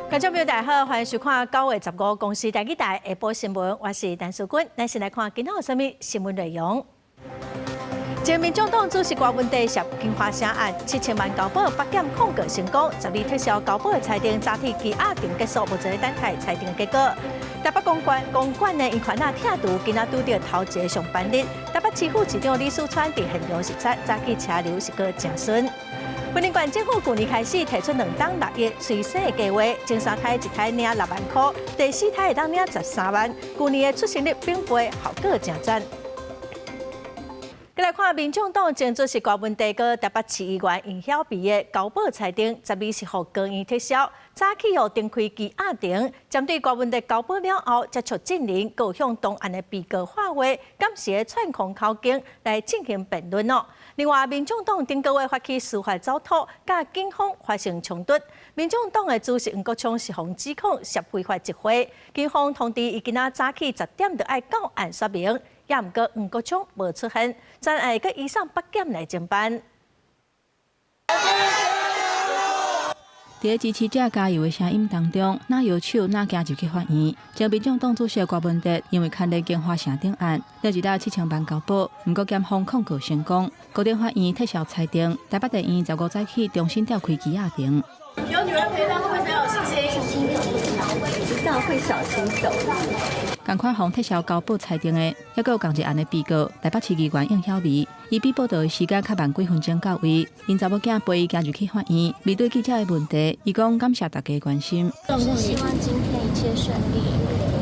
觀眾朋友大家好，歡迎收看9月15公視台語台下晡新聞，我是陳淑君。咱先來看今仔有啥物新聞內容。前民眾黨主席柯文哲涉京華城案7000萬交保北檢控告成功，12撤銷交保的裁定，早起羈押庭結束，目前等待裁定結果。台北公館公館的伊款仔拆除，今仔拄著頭一个上班日。台北市副市長李四川佇現場視察，早起車流是閣誠順。雲林縣政府舊年開始提出兩冬6億催生的計劃，前三胎一胎領6萬箍，第四胎會當領13萬。舊年的出生率平倍，效果誠讚。閣來看民眾黨前主席柯文哲佮台北市議員尹曉薇的交保裁定，12是予高院撤銷，早起予重開羈押庭，針對柯文哲交保了後接觸證人，閣向同案的被告發話，敢是咧串供口供來進行辯論哦。另外，民眾黨頂個月發起司法走脫，佮警方發生衝突。民眾黨的主席黃國昌是予指控涉非法集會，警方通知伊今仔早起10點就愛到案說明。也毋過黃國昌無出現，全案閣移送北檢來偵辦。佇咧支持者加油的聲音當中，若搖手，若行入去法院。前民眾黨主席柯文哲因為牽連京華城頂案，領一筆7000萬交保，毋過檢方控告成功，高等法院撤銷裁定，台北地院15早起重新調開羈押庭。有女兒陪伴，會不會比較有信心？小心走，知道會小心走。仝款予撤銷交保裁定的，猶閣有仝一案的被告台北市議員應曉薇，伊比報到的時間較慢幾分鐘到位，𪜶查某囝陪伊行入去法院，面對記者的問題，伊講感謝大家關心。希望今天一切順利，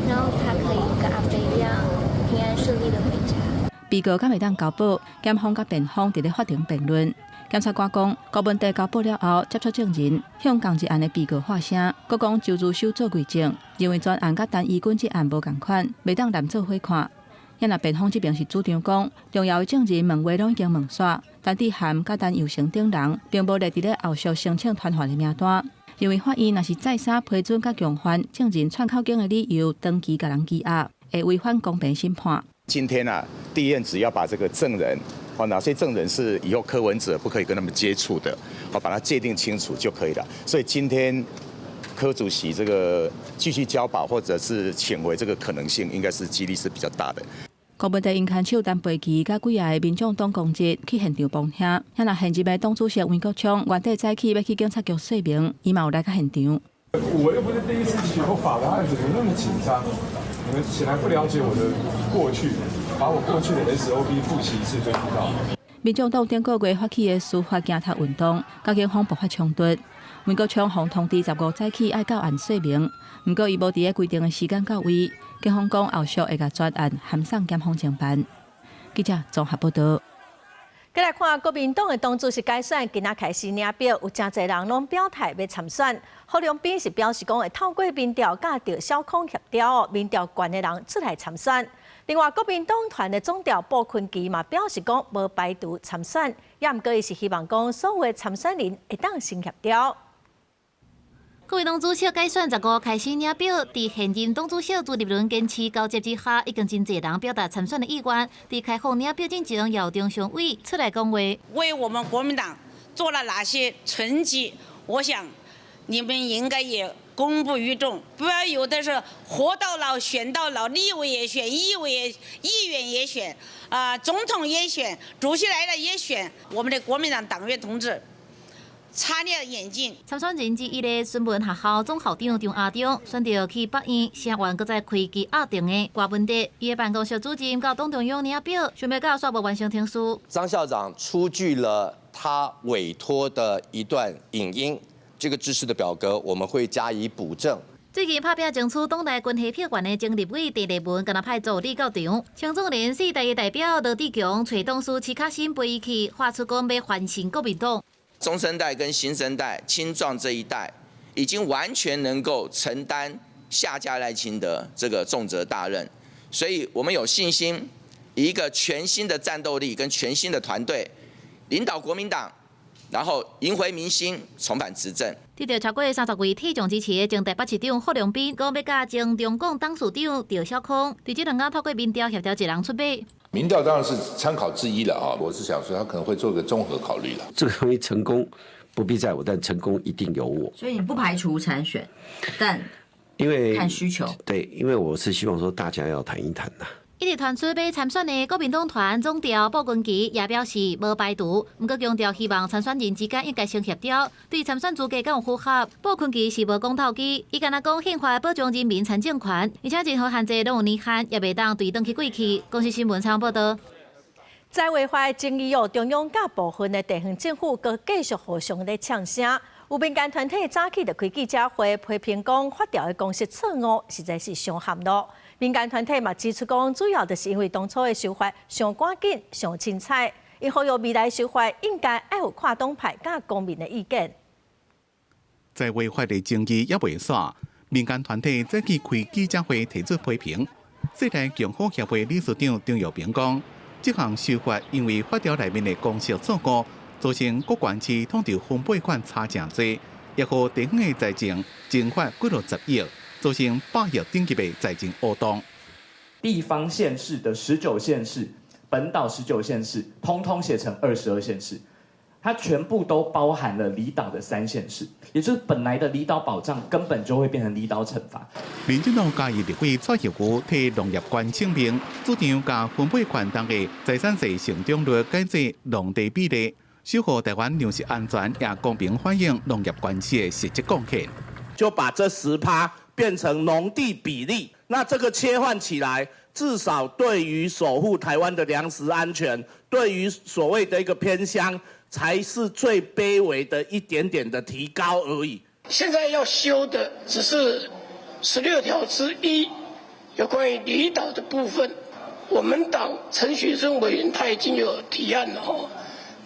然後他可以跟阿伯一樣平安順利的回家。被告敢會當交保，檢方佮辯方佇咧法庭辯論。檢察官講，柯文哲交保了後，接觸證人，向仝一案的被告發聲，閣講周如修做偽證，認為全案佮陳怡君這案無仝款，袂當連做伙看。也若辯方這邊是主張講，重要的證人問話攏已經問煞，陳智菡佮陳佑成等人並無列佇咧後續申請傳喚的名單，認為法院若是再三批准佮強犯證人串口供的理由，長期共人羈押，會違反公平審判。今天啊，地院只要把這個證人，哦，哪些證人是以後柯文哲不可以跟他們接觸的，好，把它界定清楚就可以了。所以今天柯主席這個繼續交保或者是請回這個可能性，應該是幾率是比較大的。柯文哲𪜶牽手陳培琪佮幾个民眾黨公職去現場幫聽，遐若現任的黨主席黃國昌原底早起欲去警察局說明，伊嘛有來到現場。我又不是第一次提法的案子，你們那麼緊張？你們顯然不了解我的過去，把我過去的 SOP 複習一次就知道。民眾黨頂個月發起的司法鏡頭運動，佮警方爆發衝突。黃國昌予通知15早起愛到案說明，毋過伊無佇咧規定的時間到位。警方講後續會共全案函送檢方偵辦。記者綜合報道。閣來看國民黨的黨主席改選，今仔開始領表，有誠濟人攏表態欲參選。侯良斌是表示講會透過民調佮趙小空協調，民調懸的人出來參選。另外，國民黨團的總召傅崐萁嘛表示講無排除參選，也毋過伊是希望講所有的參選人會當先協調。國民黨主席改選15開始領表，佇現任黨主席朱立倫堅持交接之下，已經真濟人表達參選的意願。佇開放領表之前，姚中常委出來講話，為我們國民黨做了哪些成績？我想你們應該也公布於眾，不要有的是活到老選到老，立委也選，議委也議員也選，啊，總統也選，主席來了也選，我們的國民黨黨員同志擦亮眼睛。參選人之一的孫文學校總校長張亞中選擇去北院聲援閣再開羈押庭的柯文哲，伊的辦公室主任到黨中央領表，想欲到煞無完成程序。張校長出具了他委託的一段影音，這個制式的表格我們會加以補正。最近拍拚爭取黨內關係票源的前立委鄭麗文，今仔派助理到場，青總連四代的代表羅志強，揣董事徐卡新陪伊去，發出講欲翻身國民黨。中生代跟新生代、青壯這一代，已經完全能夠承擔下架賴清德這個重責大任，所以我們有信心，以一個全新的戰鬥力跟全新的團隊，領導國民黨，然後贏回民心，重返執政。得著超過30位體重支持的前台北市長傅良斌，講欲佮前中廣董事長趙小空，佇這兩工透過民調協調一人出馬。民調當然是參考之一了啊，我是想說他可能會做個綜合考慮了。這個東西成功，不必在我，但成功一定有我。所以你不排除參選，但因為看需求。對，因為我是希望說大家要談一談呐。一直傳出欲參選的國民黨團總召傅崑萁也表示無排除，毋過強調希望參選人之間應該先協調，對參選資格敢有符合。傅崑萁是無講透機，伊干焦講憲法保障人民參政權，而且任何限制攏有年限，也袂當對轉去過去。公視新聞採訪報導。在違法爭議哦，中央佮部分的地方政府閣繼續互相咧嗆聲，有民間團體早起就開記者會批評講法條的公式錯誤，實在是傷含咯。民間團體嘛指出講，主要就是因為當初的修法傷趕緊、傷凊彩，𪜶呼籲未來修法應該愛有跨黨派佮公民的意見。在違法的爭議猶未煞，民間團體早起開記者會提出批評。世代共好協會理事長張耀平講，這項修法因為法條內面的公式錯誤，造成各縣市統籌分配款差誠濟，也予地方的財政蒸發幾落十億。造成百億等級的財政黑洞。地方縣市的19縣市，本島19縣市，通通寫成22縣市，它全部都包含了離島的3縣市，也就是本來的離島保障根本就會變成離島懲罰。民進黨嘉義立委蔡葉瑜提農業權請命，主張將分配權重的財產稅成長率改做農地比例，守護台灣糧食安全，也公平反映農業縣市的實質貢獻。就把這10%變成農地比例，那這個切換起來，至少對於守護台灣的糧食安全，對於所謂的一個偏鄉，才是最卑微的一點點的提高而已。現在要修的只是16條之1，有關於離島的部分，我們黨陳雪生委員他已經有提案了吼，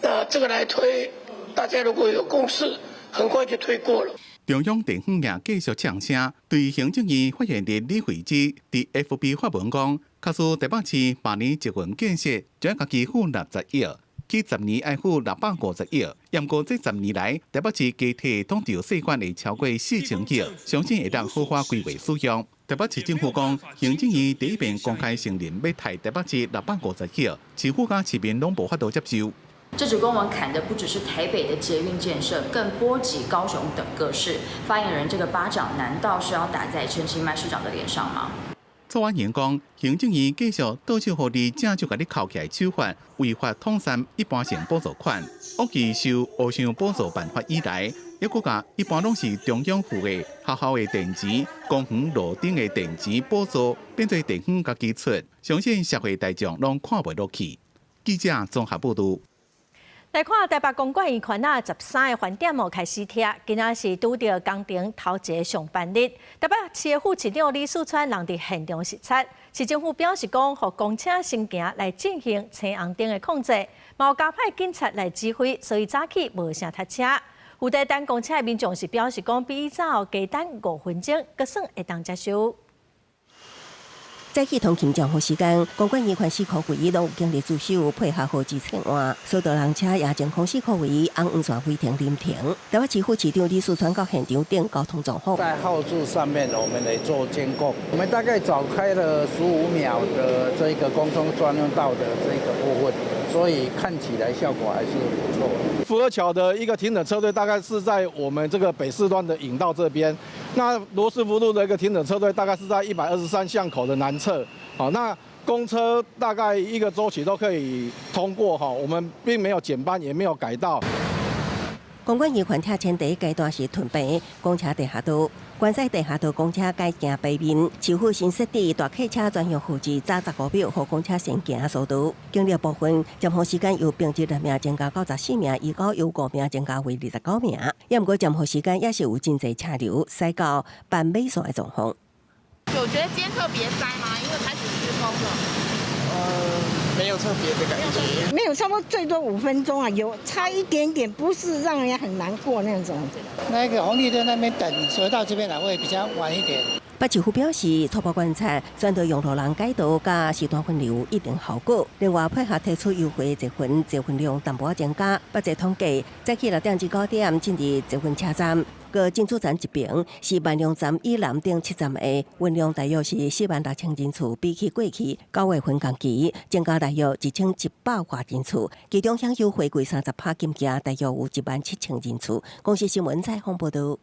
那這個來推，大家如果有共識，很快就推過了。中央地方也繼續嗆聲，對行政院發言人李慧芝佇 FB 發文講，假使台北市每年捷運建設就愛家己付60億，去10年愛付650億。毋過這10年來，台北市加提統籌稅款會超過4000億，相信會當好好規劃使用。台北市政府講，行政院第一遍公開承認欲刣台北市650億，市府佮市民攏無法度接受。這紙公文砍的不只是台北的捷運建設，更波及高雄等各市。發言人這個巴掌難道是要打在陳其邁市長的臉上嗎？蔡婉瑩講，行政院繼續倒手予你正就共你扣起來手法，違法統三一般性補助款。過去受烏箱補助辦法以來，抑閣共一般攏是中央付的學校的電錢、公園路頂的電錢補助，變做地方家己出，相信社會大眾攏看袂落去。記者綜合報導。來看台北公館醫院啊，13個飯店哦開始拆，今仔是拄著工程頭一个上班日。台北市的副市長李四川人佇現場視察，市政府表示講，予公車先行來進行青紅燈的控制，嘛有加派警察來指揮，所以早起無啥塞車。負責等公車的民眾是表示講，比以早加等5分鐘，閣算會當接受。早起通勤降雨時間，公館醫院四箍圍攏有警力駐守，配合號誌切換，疏導人車也將空四箍圍紅黃線違停臨停。台北市副市長李四川到現場盯交通狀況。在號誌上面，我們來做監控。我們大概早開了15秒的這個公眾專用道的這個部分，所以看起來效果還是不錯。福和橋的一個停等車隊大概是在我們這個北四端的引道這邊，那羅斯福路的一個停等車隊大概是在123巷口的南側。好，那公車大概一個週期都可以通過哈，我們並沒有減班，也沒有改道。公館醫院拆遷第一階段是屯平公車地下道，關西地下道公車改行背面，市府新設置大客車專用號誌，早15秒，予公車先行疏導。警力部分，暫時時間由平日6名增加到14名，預告由5名增加為29名。也毋過暫時時間也是有真濟車流塞到斑馬線的狀況。有覺得今天特別塞嗎？因為開始施工了。沒有特別的感覺。沒有，差不多最多5分鐘啊，有差一點點，不是讓人家很難過那種。那個紅綠燈那邊等，所以到這邊來會比較晚一點。北市府表示，初步觀察，宣導用路人改道佮時段分流有一定效果。另外配合提出優惠捷運，捷運量淡薄仔增加。北捷統計，早起6點至9點進入捷運車站，閣真主站這爿是萬隆站以南頂7站的運量大約是46,000人次，比起過去9月份同期增加大約1100外人次，其中享有貨櫃30%金額，大約有17,000人次。公視新聞採訪報導。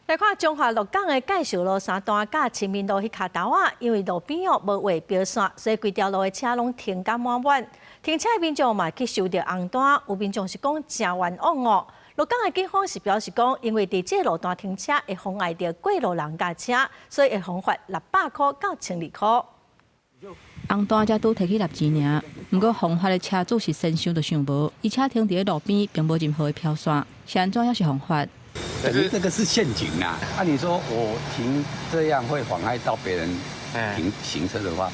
來看彰化鹿港的介壽路三段佮親民路彼跤頭仔，因為路邊哦無畫標線，所以規條路的車攏停甲滿滿。停車的民眾嘛去收著紅單，有民眾是講誠冤枉哦。鹿港的警方是表示講，因為佇這個路段停車會妨礙著過路人佮車，所以會予罰600箍到1200箍。紅單才拄提去納錢爾，毋過予罰的車主是先想都想無，伊車停佇咧路邊，並無任何的標線，是按怎猶是予罰？等於這個是陷阱啊！按理說我停這樣會妨礙到別人停行車的話，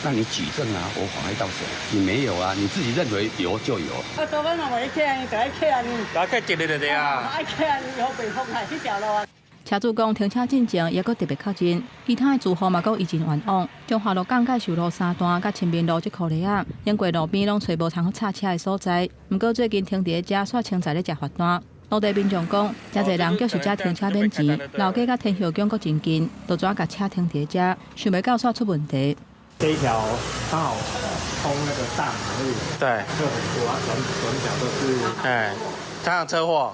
那你舉證啊，我妨礙到誰？你沒有啊，你自己認為有就有。啊，昨晚若袂客，就愛客啊。來客一日就對啊。愛客好被妨礙這條路啊。車主講停車進前，猶閣特別確認，其他的住戶嘛講伊真冤枉。彰化鹿港介壽路三段佮親民路這箍里仔，經過路邊攏揣無通好插車的所在，毋過最近停佇咧遮，煞穿在咧食罰單。當地民眾講，誠濟人叫是遮停車免錢，老街佮天后宮閣真近，就怎共車停佇咧遮，想袂到煞出問題。這一條剛好通那個大馬路，車很多，轉轉角都是，哎，常常車禍。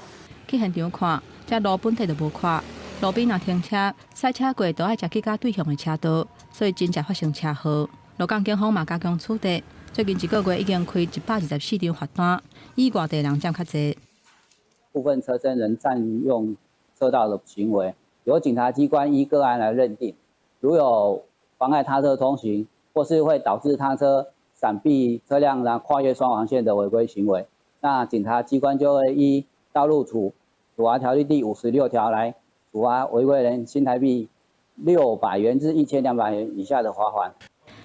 去現場看，這路本體就無寬，路邊若停車，賽車過都愛食去佮對向的車道，所以真濟發生車禍。鹿港警方嘛加強取締，最近一個月已經開124張罰單，以外地人佔較濟。部分車身人佔用車道的行為，由警察機關依個案來認定。如有妨礙他車通行，或是會導致他車閃避車輛然後跨越雙黃線的違規行為，那警察機關就會依道路處罰條例第56條來處罰違規人新台幣600元至1200元以下的罰鍰。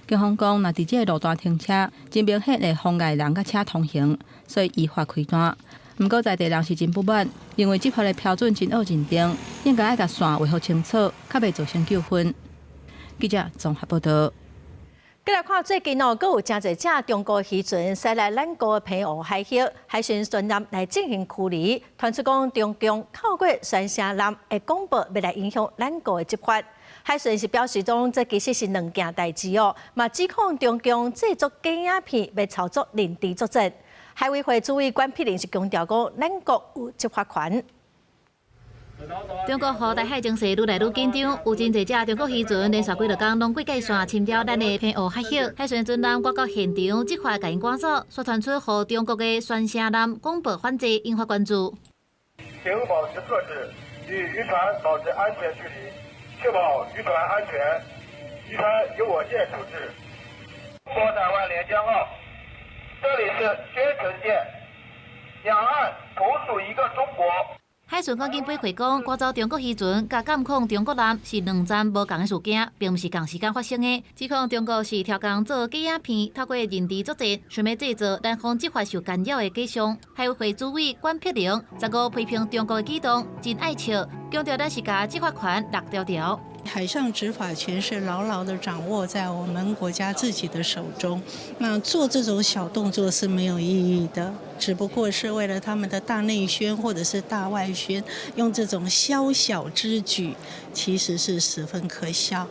警方講，若佇這個路段停車，真明顯會妨礙人佮車通行，所以依法開單。毋過在地人是真不滿，認為執法的標準真惡認定，應該愛共線畫予清楚，較袂造成糾紛。記者綜合報導。閣來看最近哦，閣有誠濟隻中國漁船駛來咱國的澎湖海域，海巡船艦來進行驅離。傳出講中共透過宣城艦會廣報欲來影響咱國的執法。海巡是表示講，這其實是兩件代誌哦，嘛指控中共製作假影片，欲操作認知作戰。海委會主委管碧玲是強調講，咱國有執法權。中國予台海情勢愈來愈緊張，有真濟隻中國漁船連續幾落工攏過界線侵擾咱的澎湖海域，海巡船艦趕到現場執法，共𪜶趕走，煞傳出予中國的宣城艦廣播反制，引發關注。請保持克制，與漁船保持安全距離，確保漁船安全。漁船由我艦處置。波台灣連江號，這裡是宣城縣，兩岸同屬一個中國。海巡趕緊回回講，趕走中國漁船佮監控中國艦是兩件無仝的事件，並毋是仝時間發生的。指控中國是刁工做假影片，透過認知作戰，想欲製造南方執法受干擾的假象。海委會主委管碧玲15批評中國的舉動真愛笑，強調咱是共執法權落條條。海上執法權是牢牢地掌握在我們國家自己的手中，那做這種小動作是沒有意義的，只不過是為了他們的大內宣或者是大外宣，用這種宵小之舉，其實是十分可笑。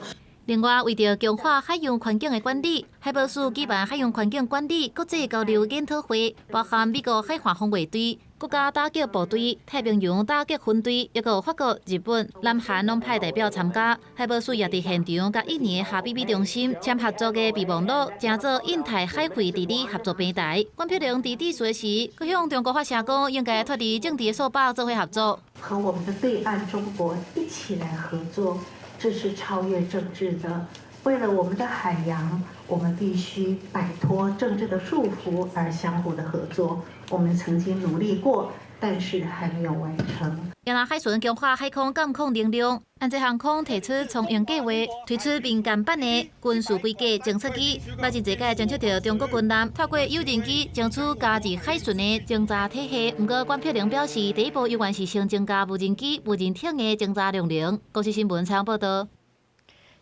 另外，為著強化海洋環境的管理，海保署舉辦海洋環境管理國際交流研討會，包含美國海岸防衛隊、國家打擊部隊、太平洋打擊分隊，抑閣有法國、日本、南韓攏派代表參加。海保署也佇現場佮印尼哈比比中心簽合作的備忘錄，成做印太海域治理合作平台。管碧玲佇致辭時，閣向中國發聲講，應該脫離政治的束縛，做伙合作。和我們的對岸中國一起來合作。這是超越政治的。為了我們的海洋，我們必須擺脫政治的束縛而相互的合作。我們曾經努力過，但是還沒有完成。也若海巡強化海空監控能力，安捷航空提出蒼蠅計畫，推出民間版的軍事規格偵測機，捌真濟擺偵測著中國軍艦透過有人機偵取加入海巡的偵查體系。毋過管碧玲表示，第一步猶原是先增加無人機、無人艇的偵查量能。公視新聞採訪報導。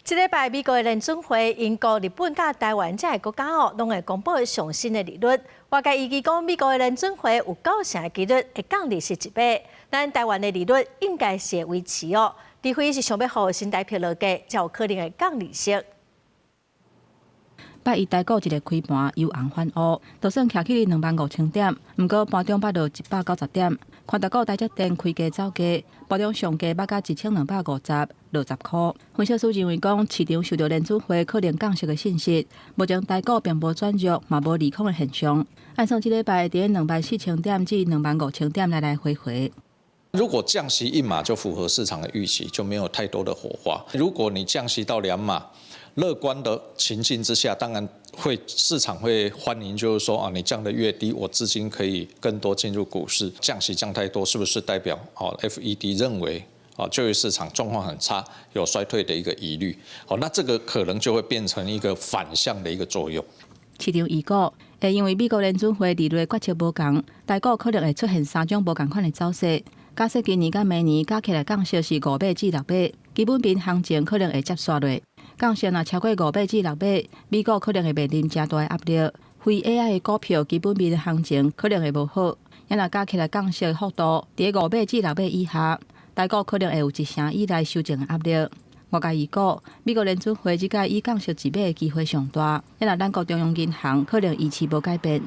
這禮拜美國的聯準會、英國、日本佮台灣這个國家哦，攏會公布上新的利率。外界預期講，美國的聯準會有九成的幾率會降利息一碼，咱台灣的利率應該是會維持哦。除非是想欲予新台幣落價，才有可能會降利息。拜一台股一个開盤由紅翻烏，就算徛起25,000點，毋過盤中捌落190點。看台股台積電開低走低，盤中上低捌到1250，落10箍。分析師認為講，市場受著聯準會可能降息的信息，目前台股並無轉弱，嘛無利空的現象。按算這禮拜佇24,000點至25,000點來來回回。如果降息1碼就符合市場的預期，就沒有太多的火花。如果你降息到2碼，樂觀的情境之下，當然會市場會歡迎，就是說啊，你降得越低，我資金可以更多進入股市。降息降太多，是不是代表哦，FED 認為啊，就業市場狀況很差，有衰退的一個疑慮？好，那這個可能就會變成一個反向的一個作用。市場預估會因為美國聯準會利率決策無仝，台股可能會出現三種無仝款的走勢。假設今年佮明年加起來降息是5碼至6碼，基本面行情可能會接續落。降息若超過5碼至6碼，美股可能會面臨誠大的壓力。非 AI 的股票基本面行情可能會無好。若加起來降息幅度佇5碼至6碼以下，台股可能會有一成以內修正的壓力。外界預估，美國聯準會這擺以降息一碼的機會上大，若咱國中央銀行可能維持無改變。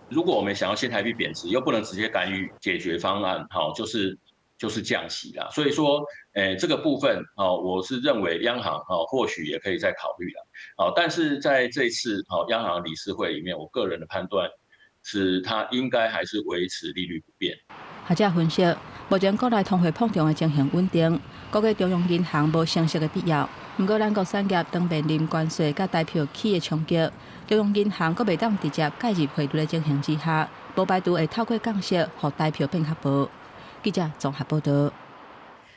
如果我們想要新台幣貶值，又不能直接干預解決方案，好，就是降息啦。所以說，這個部分，哦，我是認為央行，哦，或許也可以再考慮啦。好，但是在這次，哦，央行理事會裡面，我個人的判斷是，它應該還是維持利率不變。學者分析，目前國內通貨膨脹的情形穩定，估計中央銀行無升息的必要。毋過，咱國產業當面臨關稅佮台票起的衝擊，中央銀行閣袂當直接介入匯率的情形之下，無排除會透過降息，予台票變較薄。記者綜合報道。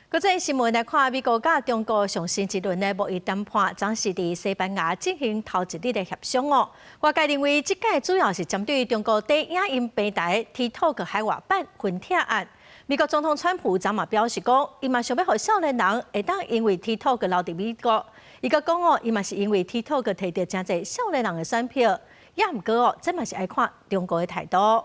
國際新聞來看，美國佮中國上新一輪的貿易談判，昨是佇西班牙進行頭一日的協商哦。外界認為，這擺主要是針對中國佇影音平台 TikTok 海外版分拆案。美國總統川普昨嘛表示講，伊嘛想欲予少年人會當因為 TikTok 留佇美國。伊閣講哦，伊嘛是因為 TikTok 提著誠濟少年人的選票，也毋過哦，這嘛是愛看中國的態度。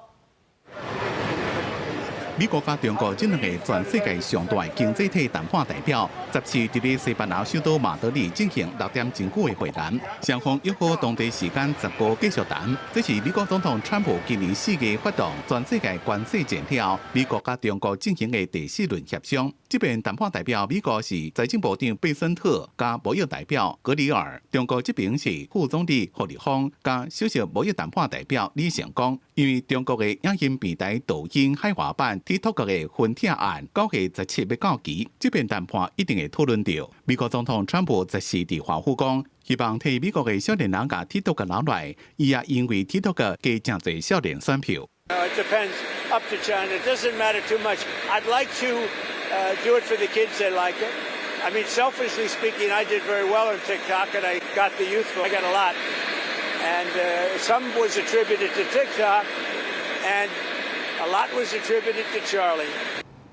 美國佮中國這兩個全世界上大經濟體談判代表，十四佇咧西班牙首都馬德里進行6點鐘久的會談，雙方約好當地時間15繼續談。這是美國總統川普今年4月發動全世界關稅戰了後，美國佮中國進行的第四輪協商。這邊談判代表美國是財政部長貝森特佮貿易代表格里爾，中國這邊是副總理何立峰佮首席貿易談判代表李成剛。因為中國的影音平台抖音海外版 TikTok 的分拆案，9月17欲到期，這邊談判一定會討論著。美國總統川普十四佇華府講，希望替美國的少年人共 TikTok 留來，伊也因為 TikTok 加誠濟少年選票。 It depends up to China. It doesn't matter too much. I'd like to do it for the kids. They like it. I mean, selfishly speaking, I did very well on TikTok, and I got the youth. I got a lot, and some was attributed to TikTok, and a lot was attributed to Charlie.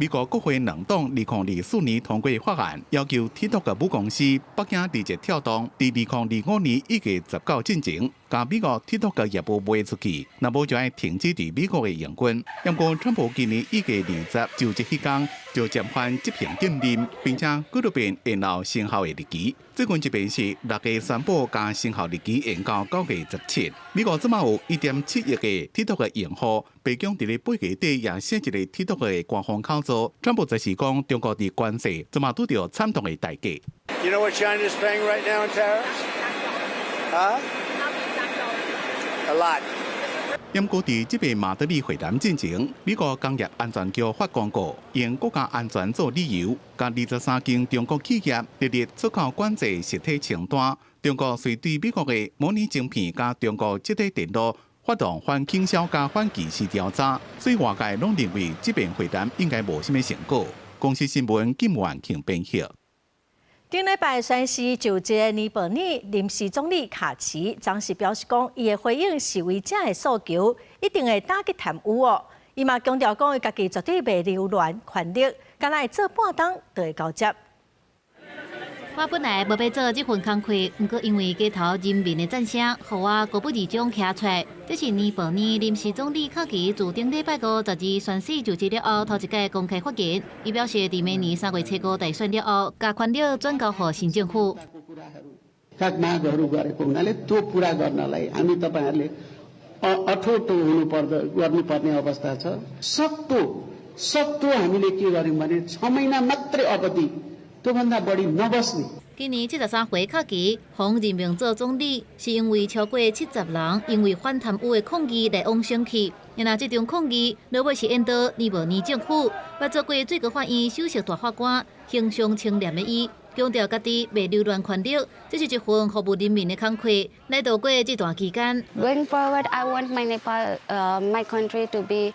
美國國會兩黨2024年通過法案，要求 TikTok 母公司北京字節跳動，佇2025年1月19進前，共美國 TikTok 業務賣出去，若無就愛停止佇美國的營運。不過，川普今年1月20就職彼工就暫緩執行禁令，並且幾落遍延後生效的日期。最近一遍是6月宣布共生效日期延到9月17。美國這馬有1.7億个 TikTok 的用戶，白宮佇咧8月底也設一個 TikTok 的官方口座。川普就是講，中國佇關稅這馬拄著慘痛的代價。 You know what China is paying right now in tariffs? Huh? A lot. 毋過佇這擺馬德里會談進前，美國工業安全局發公告，用國家安全做理由，共23間中國企業列入出口管制實體清單。中國遂對美國的模擬晶片佮中國積體電路發動反傾銷佮反歧視調查，所以外界攏認為這擺會談應該無啥物成果。公視新聞金萬慶編譯。頂禮拜宣誓就職的尼泊爾臨時總理卡奇，昨時表示講，伊會回應示威者的訴求，一定會打擊貪污哦。伊嘛強調講，伊家己絕對袂留戀權力，干焦會做半冬就會交接。我本來無欲做這份工課，毋過因為街頭人民的讚聲，予我高不二種徛出來。這是尼泊爾臨時總理卡奇自頂禮拜五12宣誓就職了後，頭一擺公開發言。伊表示，佇明年3月7日大選了後，共權力轉交予新政府。मागहरू गरेको हुनाले त्यो पुरा गर्नलाई हामी तपाईँहरूले अठोट हुनुपर्द गर्नुपर्ने अवस्था छ। सक्दो सक्दो हामीले के गर्यौँ भने 6 महिना मात्रै अवधि, त्योभन्दा बढी नबस्ने। 今年73歲卡奇予任命做總理，是因為超過70人因為反貪污的抗議來往選去。若這場抗議，落尾是引導尼泊爾政府，捌做過最高法院首席大法官、形象清廉的伊，強調家己袂留戀權力，這是一份服務人民的工課。來度過這段期間。 Going forward, I want my Nepal, my country to be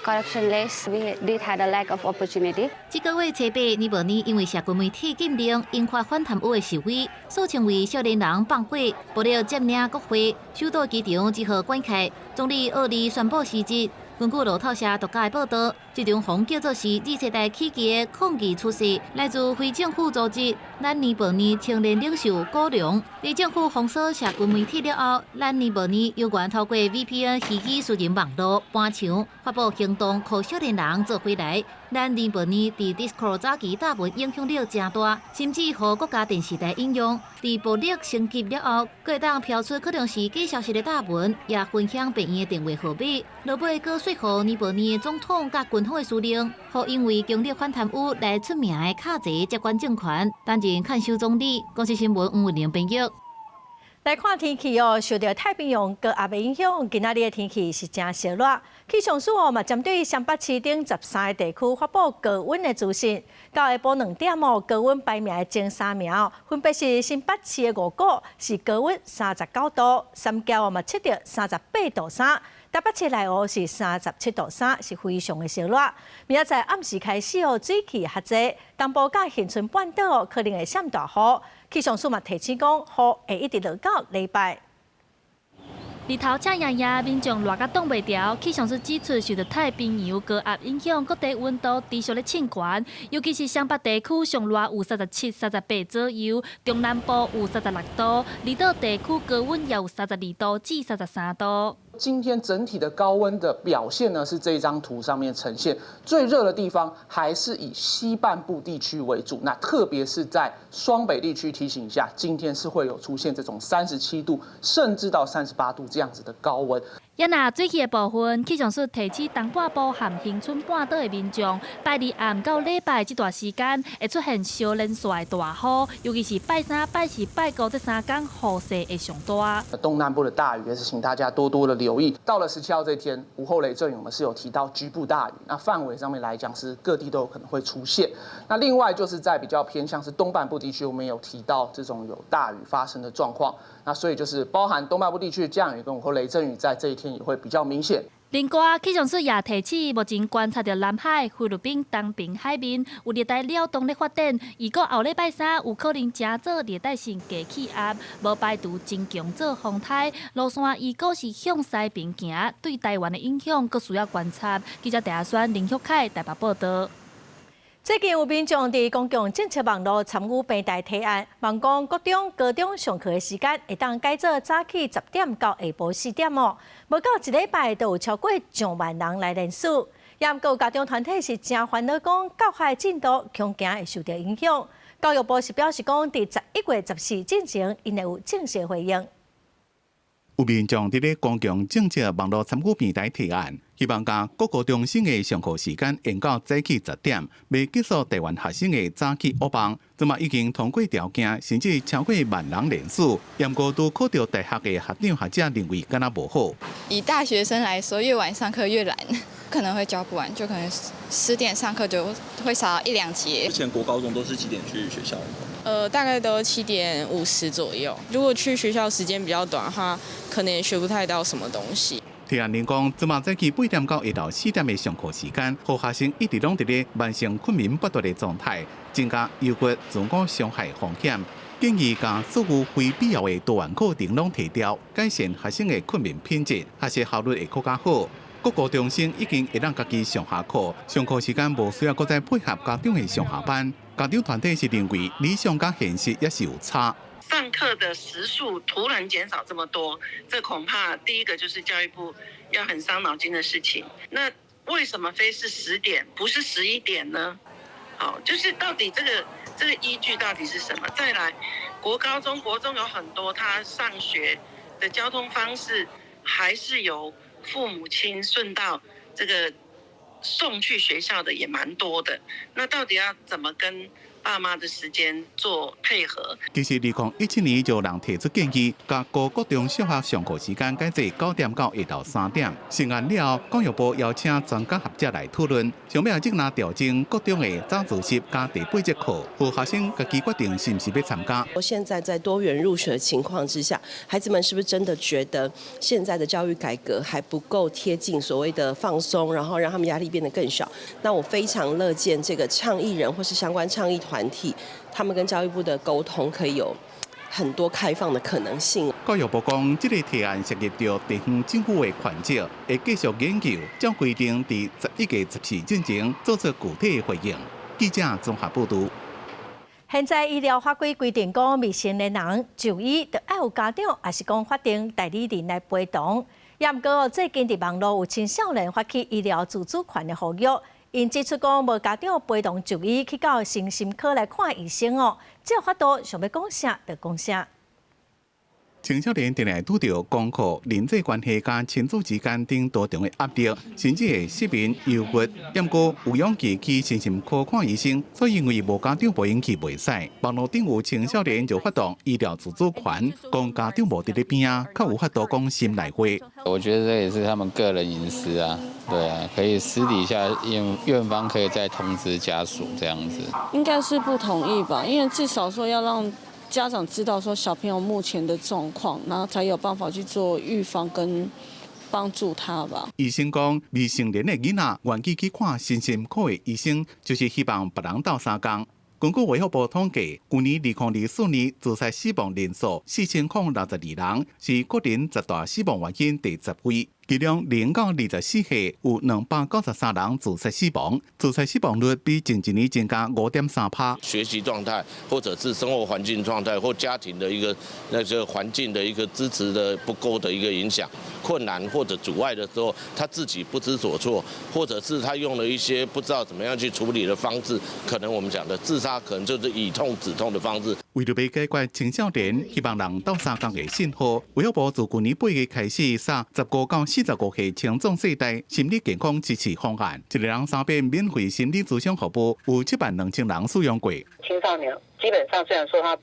corruptionless. We did had a lack of opportunity. 這個月初八，尼泊爾因為社群媒體禁令引發反貪污的示威，俗稱為少年人放火，暴力佔領國會，首都機場只好關開。總理奧利宣布辭職。根據路透社獨家的報道，這場予叫做是 Z 世代起義的抗議出現，來自非政府組織咱尼泊爾青年領袖古龍。佇政府封鎖社群媒體了後，咱尼泊爾有緣透過 VPN 虛擬私人網路搬牆，發布行動，予少年人做伙來。咱尼泊爾佇 Discord 早期貼文影響力誠大，甚至予國家電視台引用。佇暴力升級了後，閣會當飄出可能是假消息的貼文，也分享病院的電話號碼。落尾閣說服尼泊爾的總統佮軍方的司令，予因為強力反貪污來出名的卡齊接管政權，擔任看守總理。公視新聞黃文玲編譯。來看天氣哦，受著太平洋高壓的影響，今仔日的天氣是誠燒熱。氣象署哦嘛針對雙北市等13个地區發布高溫的資訊。到下晡2點哦，高溫排名的前三名分別是新北市的五股是高溫39度，三峽哦嘛測著38.3度，台北市內湖是37.3度，是非常的燒熱。明仔載暗時開始哦，水汽較濟，東部佮恆春半島哦可能會閃大雨。氣象署嘛提醒講，雨會一直落到禮拜。日頭赤炎炎，民眾熱甲擋袂牢。氣象署指出，受著太平洋高壓影響，各地溫度持續咧衝懸，尤其是雙北地區上熱有37、38左右，中南部有36度，離島地區高溫也有32度至33度。今天整體的高溫的表現呢，是這張圖上面呈現最熱的地方，還是以西半部地區為主。那特別是在雙北地區，提醒一下，今天是會有出現這種37度甚至到38度這樣子的高溫。也若水汽的部分，氣象署提醒東半部和恆春半島的民眾，拜二暗到禮拜這段時間會出現小連續的大雨，尤其是拜三、拜四、拜五這三工雨勢會上大。東南部的大雨也是請大家多多的留意。到了17號這天，午後雷陣雨，我們是有提到局部大雨，那範圍上面來講是各地都有可能會出現。那另外就是在比較偏向是東半部地區，我們有提到這種有大雨發生的狀況。那所以就是包含東半部地區的降雨跟午後雷陣雨，在這一天也會比較明顯。另外，氣象署也提醒，目前觀察著南海、菲律賓東爿海面有熱帶擾動咧發展，預估後禮拜三有可能成做熱帶性低氣壓，無排除增強做風颱。路線預估是向西爿行，對台灣的影響閣需要觀察。記者鄭阿宣、林旭凱台北報道。最近有民眾佇公共政策網路參與平台提案，望講國中、高中上課的時間會當改做早起10點到下晡4點哦。無夠一禮拜，就有超過上萬人來聯署。也毋過有家長團體是誠煩惱，講教學進度恐驚會受著影響。教育部是表示講，佇11月14進前，𪜶會有正式回應。有民眾佇咧公共政策網路參與平台提案，希望將國高中生的上課時間延到早起10點，欲結束台灣學生的早起噩夢。這馬已經通過條件，甚至超過萬人聯署。毋過拄考著大學的學長學者認為敢若無好。以大學生來說，越晚上課越懶，可能會教不完，就可能10點上課就會少一兩節。之前國高中都是幾點去學校？大概都7點50左右。如果去學校時間比較短的話，可能也學不太到什麼東西。提案人講，這馬早起8點到下晝4點的上課時間，予學生一直攏佇咧慢性睏眠不斷的狀態，增加憂鬱、自我傷害風險。建議將所有非必要的多元課程攏提掉，改善學生的睏眠品質，學習效率會閣較好。國高中生已經會當家己上下課，上課時間無需要閣再配合家長的上下班。家長團體是認為理想佮現實也是有差。上課的時數突然減少這麼多，這恐怕第一個就是教育部要很傷腦筋的事情。那為什麼非是10點，不是11點呢？好，就是到底這個依據到底是什麼？再來，國高中、國中有很多他上學的交通方式，還是由父母親順道這個送去學校的也蠻多的。那到底要怎麼跟爸媽的時間做配合？其實2017年就有人提出建議，共高國中小學上課時間改做9點到下晝3點。成案了後，教育部邀請專家學者來討論，上尾仔若調整國中的早自習佮第八節課，予學生家己決定是毋是欲參加。我現在在多元入學的情況之下，孩子們是不是真的覺得現在的教育改革還不夠貼近所謂的放鬆，然後讓他們壓力變得更小？那我非常樂見這個倡議人或是相關倡議團體，他們跟教育部的溝通可以有很多開放的可能性。教育部講，這個提案涉及到地方政府的權責，會繼續研究，照規定佇11月14之前做出具體的回應。記者綜合報導。現在醫療法規規定講，未成年人就醫著愛有家長，抑是講法定代理人來陪同。也毋過最近佇網路有青少年發起醫療自主權的呼籲。𪜶指出講，無家長陪同就醫去到身心科來看醫生哦，這有法度想欲講啥就講啥。青少年定定拄著功課、人際關係佮親子之間等多重的壓力，甚至會失眠、憂鬱。毋過有勇氣去身心科看醫生，所以因為無家長陪𪜶去袂使。網路頂有青少年就發動醫療自主權，講家長無佇咧邊仔，較有法度講心內話。我覺得這也是他們個人隱私啊，對啊，可以私底下院方可以再通知家屬這樣子。應該是不同意吧，因為至少說要讓家長知道說小朋友目前的狀況，然後才有辦法去做預防跟幫助他吧。醫生講，未成年的囡仔願意去看身心科的醫生，就是希望別人鬥相共。根據衛福部統計，舊年2024年自殺死亡人數4062人，是國人十大死亡原因第10位。其中0到24歲有293人自殺死亡，自殺死亡率比前一年增加5.3趴。學習狀態，或者是生活環境狀態，或家庭的一個那個環境的一個支持的不夠的一個影響，困難或者阻礙的時候，他自己不知所措，或者是他用了一些不知道怎麼樣去處理的方式，可能我們講的自殺，可能就是以痛止痛的方式。為著欲解決青少年希望人鬥相共的信號，衛福部自舊年8月開始，設15到45歲青壯世代心理健康支持方案，一个人3遍免費心理諮詢服務，有7萬2千人使用過。青少年基本上雖然說他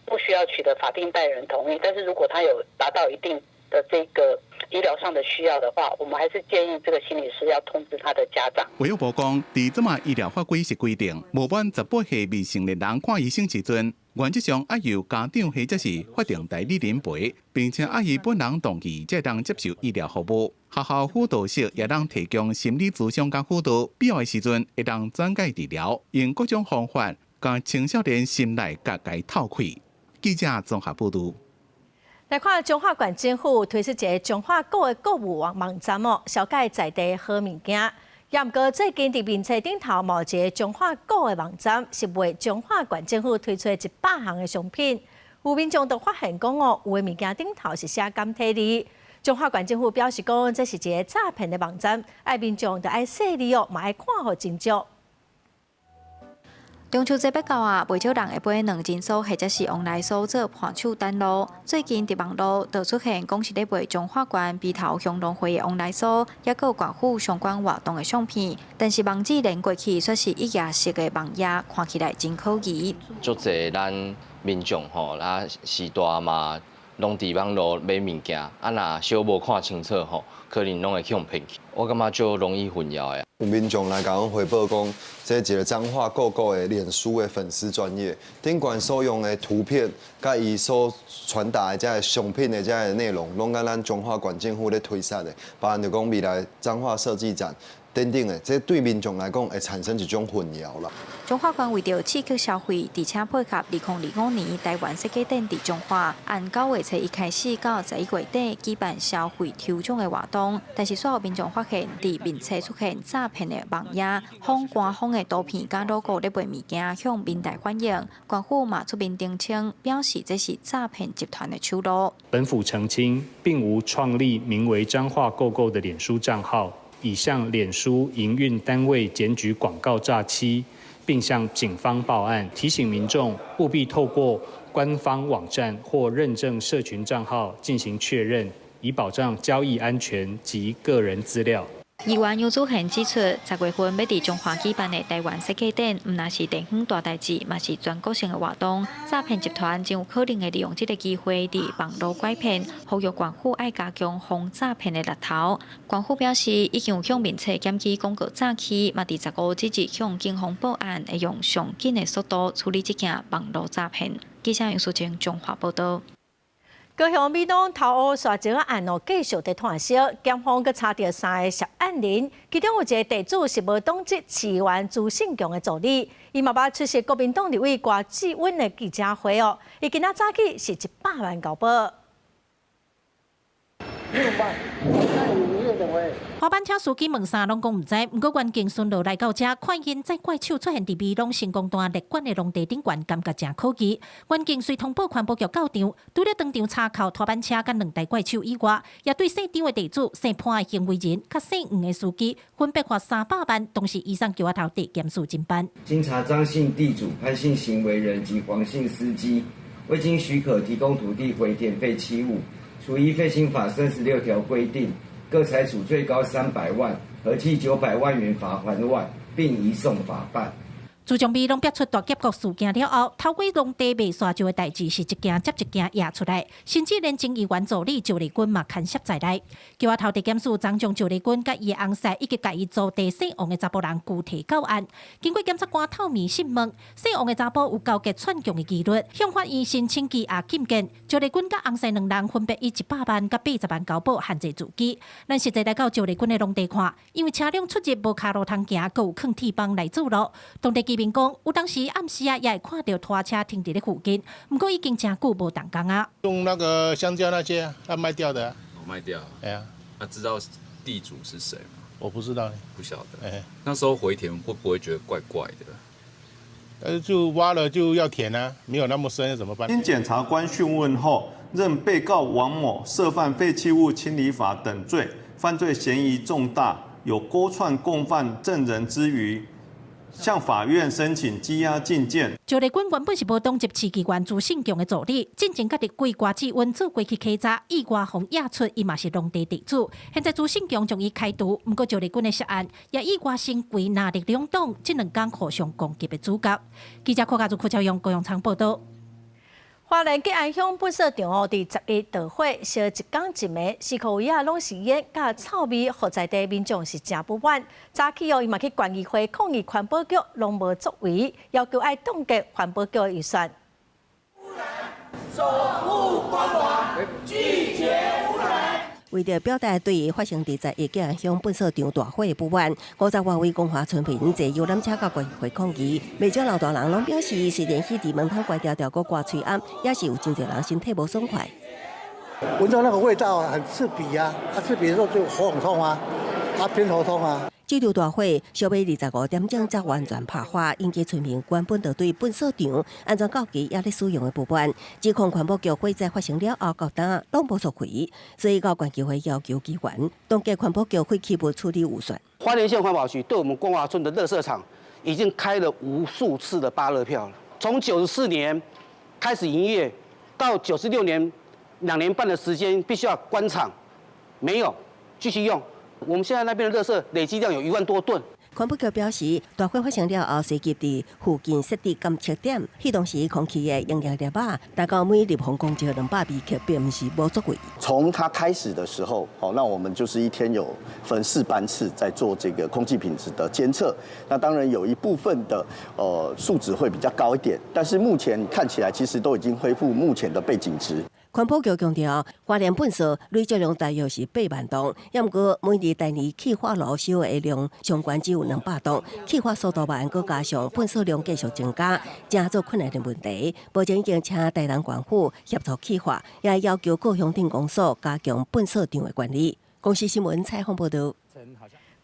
不需要取得法定代理人同意，但是如果他有達到一定的這個醫療上的需要的話，我們還是建議這個心理師要通知他的家長。衛福部講，佇這馬醫療法規是規定，無滿18歲未成年人看醫生時陣，原則上愛由家長或者是法定代理人陪，並且愛伊本人同意，才會當接受醫療服務。學校輔導室也當提供心理諮詢佮輔導，必要的時陣會當轉介治療，用各種方法共青少年心內結共透開。記者綜合報導。來看彰化縣政府推出一个彰化購的購物網網站哦，紹介在地好物件。也毋過最近佇面冊頂頭嘛有一个彰化購的網站，是賣彰化縣政府推出的100項的商品。有民眾就發現講哦，有的物件頂頭是寫簡體字。彰化縣政府表示講，這是一个詐騙的網站，愛民眾著愛細膩哦，嘛愛看予清楚。中秋節欲到啊，袂少人會買兩斤酥或者是旺來酥做伴手等路。最近佇網路就出現講是咧賣彰化縣埤頭鄉農會的旺來酥，抑閣有縣府相關活動的相片，但是網址連過去卻是一頁式的網頁，看起來真可疑。足濟咱民眾吼，啊序大嘛，攏佇網路買物件，啊若小無看清楚吼，可能攏會去予騙去。我感覺足容易混淆的。有民眾來共阮回報講，這一个彰化購購的臉書的粉絲專頁，頂懸所用的圖片，佮伊所傳達的這个商品的這个內容，攏佮咱彰化縣政府咧推捒的，包含著講未來彰化設計展，等等的，這對民眾來講會產生一種混淆啦。彰化縣為著刺激消費，而且配合2025年台灣設計展佇彰化，按9月初一開始到11月底舉辦消費抽獎的活動。但是，所有民眾發現佇面冊出現詐騙的網頁，仿官方的圖片佮 logo 咧賣物件，向民代反映，縣府嘛出面澄清，表示這是詐騙集團的手路。本府澄清，並無創立名為彰化購購的臉書帳號，已向臉書營運單位檢舉廣告詐欺，並向警方報案，提醒民眾務必透過官方網站或認證社群帳號進行確認，以保障交易安全及個人資料。議員楊祖賢指出，10月份欲佇彰化舉辦的台灣設計展，毋但是地方大代誌，嘛是全國性的活動。詐騙集團真有可能會利用這个機會，佇網路拐騙，呼籲縣府愛加強防詐騙的力頭。縣府表示，已經有向面冊檢舉廣告詐欺，嘛佇15這日向警方報案，會用上緊的速度處理這件網路詐騙。記者楊淑貞彰化報導。高雄美濃頭湖沙石案哦，繼續佇拖燒，檢方閣查著三个涉案人，其中有一个地主是無黨籍市議員朱勝強的助理，伊嘛捌出席國民黨立委郭志穩的記者會哦，伊今仔早起是100萬交保。6萬，滑板車司機問啥攏講毋知，毋過員警巡邏來到遮，看𪜶載怪手出現佇美濃成功段列管的農地頂懸，感覺誠可疑。員警隨通報環保局到場，除了當場查扣拖板車佮兩台怪手以外，也對姓張的地主、姓潘的行為人、佮姓黃的司機，分別罰300萬，同時移送橋仔頭地檢署偵辦。經查張姓地主、潘姓行為人及黃姓司機未經許可提供土地回填廢棄物，處依廢興法36條規定，各裁處最高300萬，合計900萬元罰鍰外，並移送法辦。自從美濃爆出大劫國事件了後，偷過農地賣沙石的代誌是一件接一件惹出來，甚至連前議員助理趙麗君嘛牽涉在內。橋仔頭地檢署昨將趙麗君佮伊的翁婿以及共伊租地姓王的查埔人拘提到案。經過檢察官透明訊問，姓王的查埔有勾結串供的疑慮，向法院申請羈押禁見。趙麗君佮翁婿兩人分別以100萬佮80萬交保限制自己。咱實際來到趙麗君的農地看，因為車輛出入無跤路通行，閣有囥鐵枋來阻路。當地居民講，有當時暗時啊，也會看著拖車停佇咧附近，毋過已經誠久無動工啊。用那個香蕉那些，他賣掉的。賣掉。哎呀，那知道地主是誰嗎？我不知道。不曉得。哎，那時候回填會不會覺得怪怪的？就挖了就要填啊，沒有那麼深怎麼辦？經檢察官訊問後，認被告王某涉犯廢棄物清理法等罪，犯罪嫌疑重大，有勾串共犯證人之虞。向法院申請羈押禁見。趙麗君原本是無黨籍市議員朱勝強的助理，進前佮立委郭志穩做過去稽查，意外予驗出伊嘛是農地地主。現在朱勝強將伊開除，毋過趙麗君的涉案也意外成為藍綠兩黨這兩工互相攻擊的主角。記者柯家祖、柯超勇、高永昌報導。花蓮吉安鄉糞埽場哦，佇11著火燒一工一暝，四箍圍仔攏是煙佮臭味，予在地民眾是誠不滿。早起哦，伊嘛去縣議會抗議環保局攏無作為，要求愛凍結環保局的預算。守護光華，拒絕污染。為著表達對發生佇11吉安鄉糞埽場大火的不滿，50外位光華村民坐遊覽車到縣議會抗議。袂少老大人攏表示，雖然彼佇門口懸條條閣掛喙罨，也是有真濟人身體無爽快。聞到那個味道很刺鼻啊！啊，刺鼻的時候就喉嚨痛啊，啊，偏頭痛啊。這場大火，小尾25點鐘才完全拍花，引起村民原本就對糞埽場安怎到期猶咧使用的不滿，指控環保局火災發生了後，到今攏無作為，所以到縣議會要求議員凍結環保局廢棄物處理預算。花蓮縣環保局對我們光華村的垃圾場已經開了無數次的芭樂票了，從94年開始營業到96年2年半的時間，必須要關廠，沒有繼續用。我們現在那邊的垃圾累積量有1萬多噸。環保局表示，大火發生了後，隨即佇附近設置監測點，彼當時空氣的營養粒仔達到每立方公尺200微克，並毋是無作為。從它開始的時候，好，那我們就是一天有分四班次在做這個空氣品質的監測。那當然有一部分的數值會比較高一點，但是目前看起來其實都已經恢復目前的背景值。環保局強調，花蓮糞掃累積量大約是8萬噸，毋過每年逐年氣化爐燒的量上懸只有200噸，氣化速度慢，閣加上糞掃量繼續增加，誠做困難的問題。目前已經請台南縣府協助氣化，也要求各鄉鎮公所加強糞掃場的管理。公視新聞採訪報導。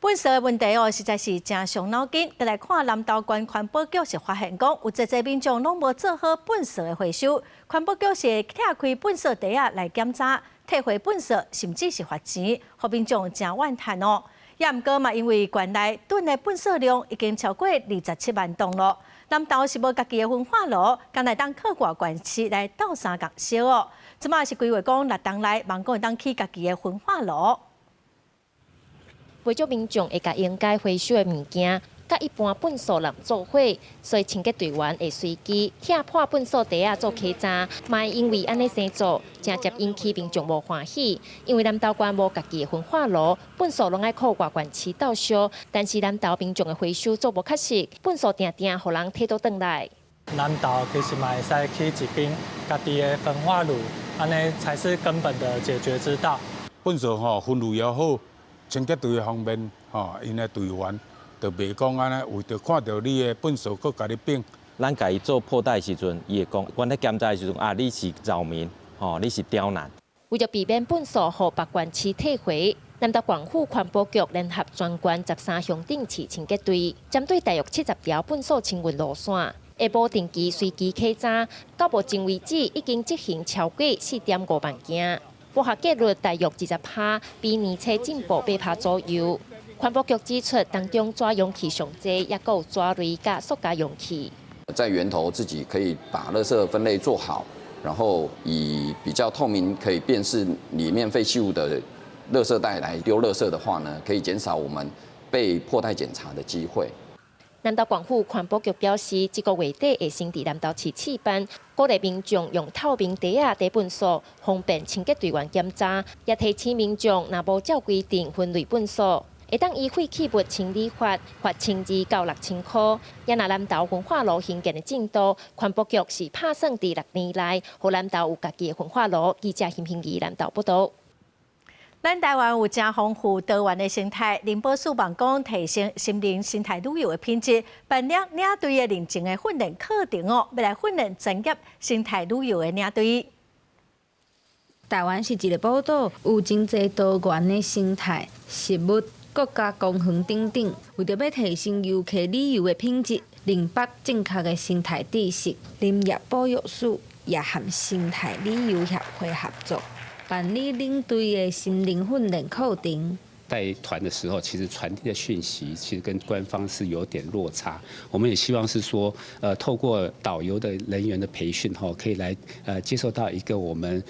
糞掃的問題哦，實在是誠傷腦筋。再來看南投縣環保局是發現講，有濟濟民眾攏無做好糞掃的回收，環保局是拆開糞掃袋仔來檢查，退回糞掃，甚至是罰錢，予民眾誠怨嘆哦。也毋過嘛，因為縣內囤的糞掃量已經超過27萬噸囉。南投是無家己的焚化爐，敢若會當靠外縣市來鬥相共燒哦。這馬是規劃講，六冬內望講會當起家己的焚化爐。袂少民眾會共應該回收的物件，佮一般糞掃籠做伙，所以清潔隊員會隨機拆破糞掃袋仔做檢查，嘛因為按呢生做，誠濟引起民眾無歡喜。因為南投縣無家己的焚化爐，糞掃攏愛靠外縣市鬥燒，但是南投民眾的回收做無確實，糞掃定定予人提倒轉來。南投其實嘛會使起一間家己的焚化爐，按呢才是根本的解決之道。糞掃吼分類也好。清潔隊方面，吼，𪜶的隊員就袂講按呢，為著看著你的糞掃，閣共你反。咱共伊做破袋的時陣，伊會講，阮咧檢查的時陣啊，你是擾民，吼，你是刁難。為著避免糞掃予別縣市退回，南投縣府環保局聯合全縣13鄉鎮市清潔隊，針對大約70條糞掃清運路線，下晡定期隨機檢查，到目前為止已經執行超過4.5萬件。科學結論大約20%，比年初進步8%左右。環保局指出，當中紙容器上濟，抑閣有紙類佮塑膠容器。在源頭自己可以把垃圾分類做好，然後以比較透明、可以辨識裡面廢棄物的垃圾袋來丟垃圾的話呢，可以減少我們被破袋檢查的機會。南投縣府環保局表示，這個月底會先佇南投市試辦，鼓勵民眾用透明袋仔提糞掃，方便清潔隊員檢查。也提醒民眾，若無照規定分類糞掃，會當依廢棄物清理法罰1000到6000箍。也若南投焚化爐興建的進度，環保局是拍算佇6年內，予南投有家己的焚化爐。記者邢平儀南投報導。咱台灣有誠豐富多元的生態，林保署望講提升森林生態旅遊的品質，辦理領隊的認證的訓練課程哦，欲來訓練專業生態旅遊的領隊。台灣是一个寶島，有真濟多元的生態、食物、國家公園等等。為著欲提升遊客旅遊的品質，明白正確的生態知識，林業保育署也和生態旅遊協會合作，辦理領隊的森林訓練課程。帶團的時候，其實傳遞的訊息其實跟官方是有點落差。我們也希望是說，透過導遊的人員的培訓，吼，可以來接受到一個我們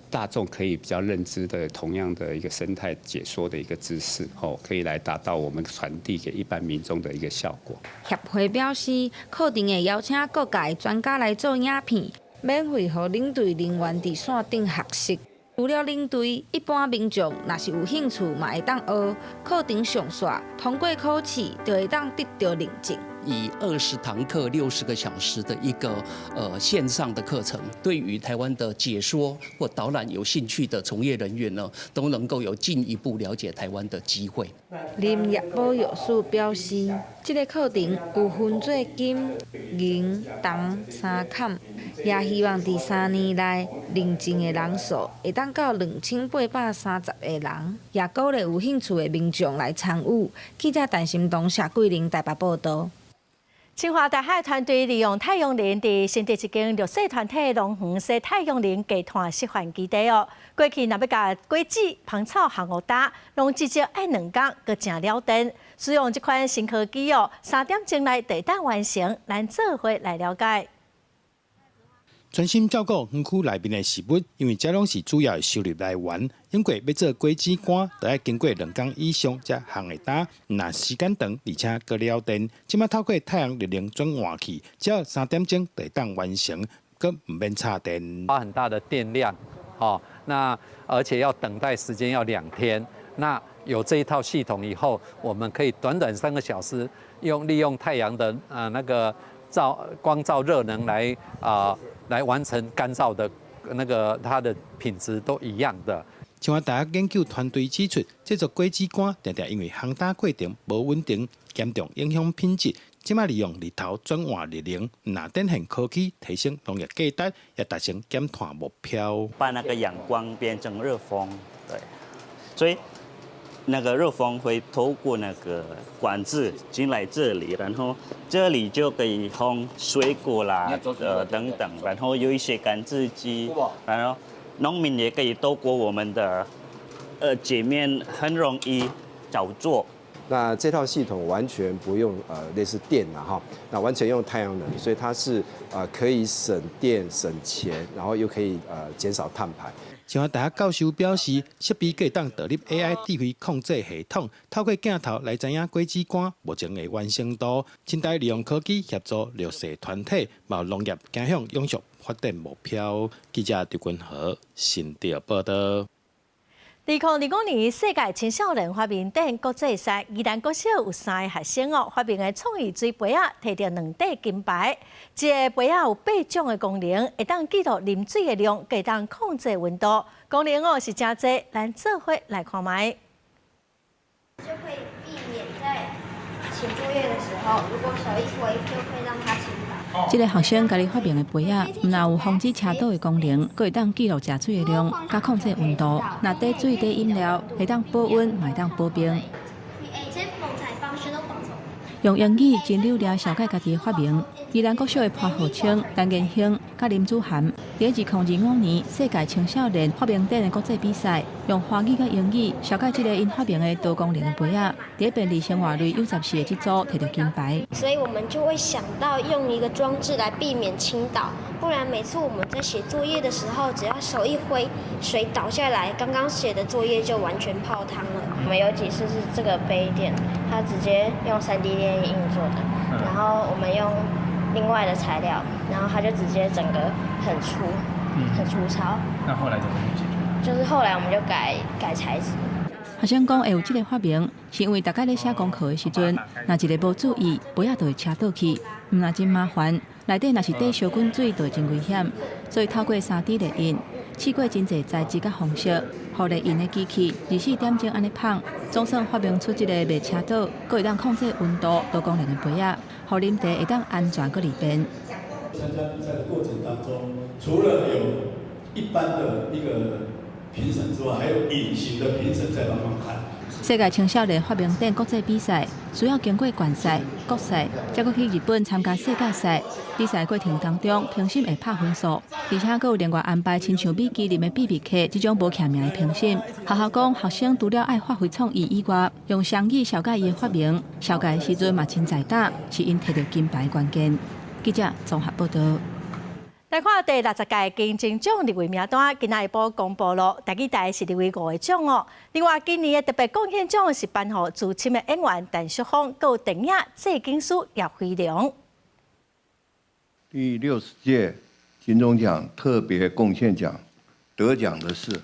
大眾可以比較認知的同樣的一個生態解說的一個知識，吼，可以來達到我們傳遞給一般民眾的一個效果。協會表示，課程會邀請各界專家來做影片，免費予領隊人員佇線頂學習。除了領隊，一般民眾若是有興趣，嘛會當學。課程上煞，通過考試就會當得著認證。以20堂課60個小時的一個線上的課程，對於台灣的解說或導覽有興趣的從業人員呢，都能夠有進一步了解台灣的機會。林業保育署表示，這个課程有分做金、銀、銅三崁，也希望佇3年內認證的人數會當到2830個人，也鼓勵有興趣的民眾來參與。記者陳心東、謝桂玲台北報導。清華大學團隊利用太陽能，佇新竹一間弱勢團體農園設太陽能低碳示範基地哦。過去若欲共果子、芳草烘烏焦，攏至少愛2工，閣誠了電。使用這款新科技哦，3點鐘內就會當完成。咱做伙來了解。專心照顧園區內面的食物，因為這攏是主要的收入來源。因為欲做果子乾，著愛經過2工以上才烘會焦。若時間長，而且閣了電。這馬透過太陽熱能轉換器，只要3點鐘就會當完成，閣毋免插電。花很大的電量，哦，那而且要等待時間要2天。那有這一套系統以後，我們可以短短3個小時，利用太陽的那個照光照熱能來完成乾燥的那個它的品質都一樣的。清華大學研究團隊指出，製作果子乾，定定因為烘焦過程無穩定，嚴重影響品質。這擺利用日頭轉換熱能，毋但展現科技提升農業價值，也達成減碳目標。把那個陽光變成熱風，對，所以那個熱風會透過那個管子進來這裡，然後這裡就可以烘水果啦，等等，然後有一些乾制機，然後農民也可以透過我們的界面很容易操作。那這套系統完全不用類似電啦哈，那完全用太陽能，所以它是可以省電省錢，然後又可以減少碳排。清華大學教授表示，設備會當導入 AI 智慧控制系統，透過鏡頭來知影果子乾目前的完成度，凊彩利用科技協助弱勢團體，嘛農業走向永續發展目標。記者劉君和新竹報道。2025年世界青少年發明展國際賽，宜蘭國小有三个學生哦，發明的創意水杯仔，提著兩塊金牌。這个杯仔有八種的功能，會當記錄啉水的量，會當控制溫度。功能哦是誠濟，咱做伙來看覓。就可以避免在寫作業的時候，如果手一揮，就會讓它傾倒。這个學生家己發明的杯仔，毋但有防止車倒的功能，閣會當記錄食水的量，佮控制溫度。若貯水貯飲料，會當保溫，嘛會當保冰。用英語真溜掠紹介家己的發明。宜蘭國小的潘浩清、陳建興、佮林子涵，佇2025年世界青少年發明展的國際比賽，用華語佮英語紹介這个𪜶發明的多功能的杯仔，佇便利生活類有14个這組提著金牌。所以我們就會想到用一個裝置來避免傾倒，不然每次我們在寫作業的時候，只要手一揮，水倒下來，剛剛寫的作業就完全泡湯了。我們有幾次是這個杯墊，它直接用 3D 列印做的，然後我們用另外的材料，然後它就直接整個很粗，很粗糙。那後來怎麼去解決？就是後來我們就改改材質。學生講會有這个發明，是因為逐擺咧寫功課的時陣，若一个無注意，杯仔就會車倒去，毋但真麻煩，內底若是貯燒滾水，就會真危險。所以透過 3D 列印，試過真濟材質佮方式，予列印的機器24點鐘按呢麭，總算發明出這个袂車倒，閣會當控制溫度多功能的杯仔，予啉茶會當安全閣利便。參加比賽的過程當中，除了有一般的一個評審之外，還有隱形的評審在幫忙看。世界青少年發明展國際比賽需要經過縣賽、國賽，才閣去日本參加世界賽。比賽過程當中，評審會拍分數，而且閣有另外安排親像米其林的必比客這種無記名的評審。學校講，學生除了愛發揮創意以外，用雙語紹介伊的發明，紹介的時陣嘛真在膽，是𪜶提著金牌關鍵。記者綜合報道。來看第60屆金鐘獎入圍名單，今仔下晡公布咯。台語台是入圍五个獎哦。另外，今年的特別貢獻獎是頒予資深的演員陳淑芳，閣有電影製景師葉飛龍。第60屆金鐘獎特別貢獻獎得獎的是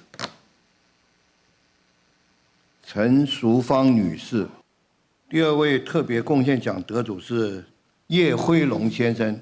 陳淑芳女士。第二位特別貢獻獎得主是葉輝龍先生。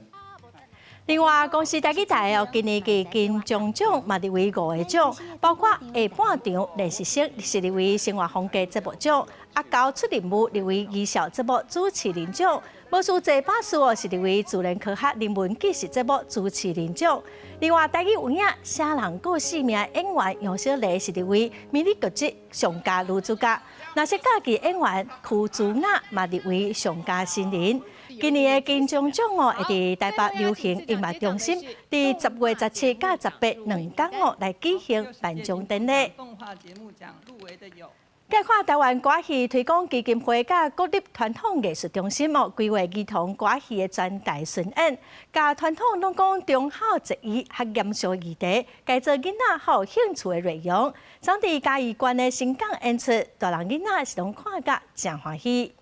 另外，公視台語台哦，今年的金鐘獎嘛入圍五个獎，包括下半場練習生是入圍生活風格節目獎，阿猴出任務入圍藝笑節目主持人獎，無輸這把事哦是入圍自然科學人文紀實節目主持人獎。另外，台語有影寫人故事名演員楊小麗是入圍迷你劇集上佳女主角，若是家己演員柯珠雅嘛入圍上佳新人。今年的金鐘獎哦，會佇台北流行音樂中心，佇10月17佮18兩工哦來舉行頒獎典禮。來看臺灣歌戲推廣基金會佮國立傳統藝術中心哦，規劃兒童歌戲的全台巡演，共傳統攏講忠孝節義較嚴肅議題，改做囡仔較有興趣的內容。昨佇嘉義縣的新港演出，大人囡仔是攏看甲誠歡喜。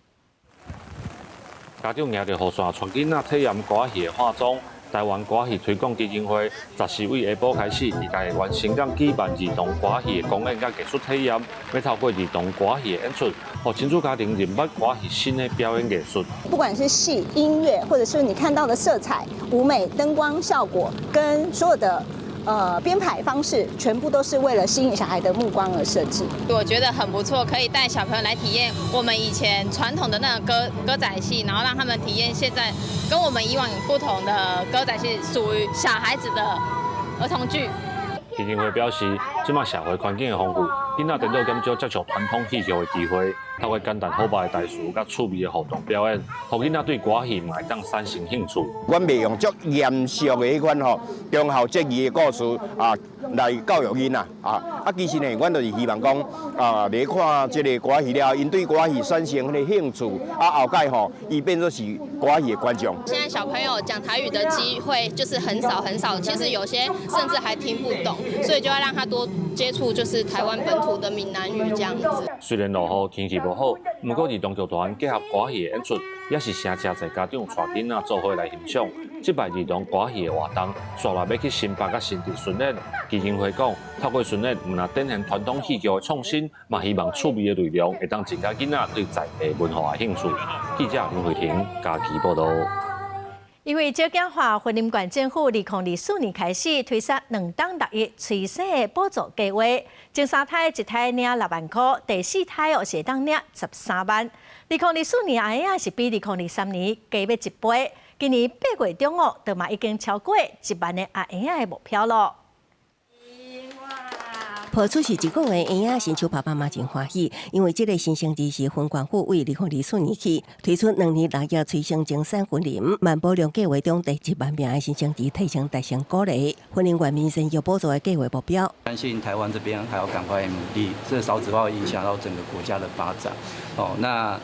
家長拿著雨傘，帶囡仔體驗歌戲的化妝。臺灣歌戲推廣基金會十四位下晡開始，佇嘉義縣新港舉辦兒童歌戲的公演佮藝術體驗，欲透過兒童歌戲的演出，予親子家庭認捌歌戲新的表演藝術。不管是戲、音樂，或者是你看到的色彩、舞美、燈光效果，跟所有的編排方式，全部都是為了吸引小孩的目光而設計。我覺得很不錯，可以帶小朋友來體驗我們以前傳統的那個歌仔戲，然後讓他們體驗現在跟我們以往不同的歌仔戲，屬於小孩子的兒童劇。基金會表示，這馬社會環境的豐富，囡仔顛倒減少接觸傳統戲劇的機會，透過簡單好白的台詞佮趣味的互動表演，予囡仔對歌戲嘛會當產生興趣。阮袂用足嚴肅的彼款吼忠孝節義的故事啊來教育囡仔啊啊，其實呢，阮就是希望講啊，咧看這个歌戲了後，𪜶對歌戲產生彼个興趣啊，後蓋吼，伊變做是歌戲的觀眾。現在小朋友講台語的機會就是很少很少，其實有些甚至還聽不懂，所以就要讓他多接觸就是台灣本土的閩南語這樣子。雖然落雨天氣無好，毋過兒童劇團結合歌戲的演出，也是誠濟家長帶囡仔做伙來欣賞。這擺兒童歌戲的活動，紲來欲去新北佮新竹巡演。基金會講，透過巡演，毋但展現傳統戲劇的創新，嘛希望趣味的內容會當增加囡仔對在地文化的興趣。記者林慧婷嘉義報導。因為少子化，雲林縣政府2024年開始推出兩冬六億催生的補助計劃，前三胎一胎領6萬箍，第四胎哦是會當領13萬。2024年阿嬰仔是比2023年加欲一倍，今年8月中哦，就嘛已經超過1萬个阿嬰仔的目標囉。抱出世一個月嬰仔，新手爸爸媽真歡喜，因為這个新生兒是雲縣府為2024年起推出2年6億催生增產雲林萬保量計劃中第1萬名的新生兒提升達成鼓勵。雲林縣民生育補助的計劃目標。相信台灣這邊還要趕快努力，這少子化會影響到整個國家的發展。哦，那